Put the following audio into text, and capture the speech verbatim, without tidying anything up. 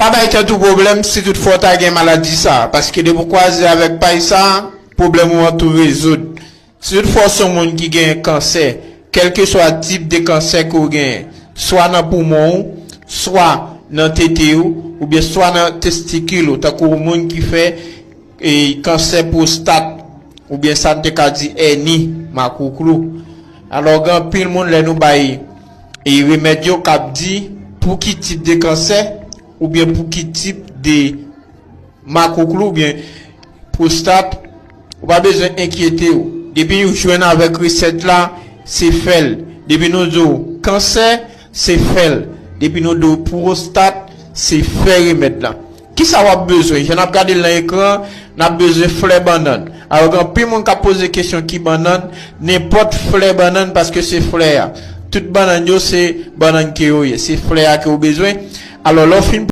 Pa bay tèt ou pwoblèm si toutfwa w ta gen maladi sa, paske depi w kwaze avèk paj sa, pwoblèm ou an tou rezoud. Si toutfwa w se yon moun ki gen kansè, kèlkeswa tip de kansè ke w genyen, swa nan poumon w, swa nan tete w, oubyen swa nan testikil ou, tankou yon moun ki fè e kansè pwostat, oubyen sa n te ka di èni, makouklou. Alò, gen anpil moun lè nou bay e remèd yo k ap di pou ki tip de kansè, oubyen pou ki tip de makouklou, oubyen pwostat, ou pa bezwen enkyete w. Depi nou jwenn avèk resèt la, se fè l. Depi nou di w kansè, se fè l. Depi nou di w pwostat, se fè remèd la. Kisa w ap bezwen? Jan n ap gade l nan ekran, n ap bezwen flè bannann. Alò, gen anpil moun k ap poze kesyon ki bannann, nenpòt flè bannann, paske se flè a. Tout bannann yo, se bannann ke yo ye. Se flè a ke w bezwen. Alò, lè w fin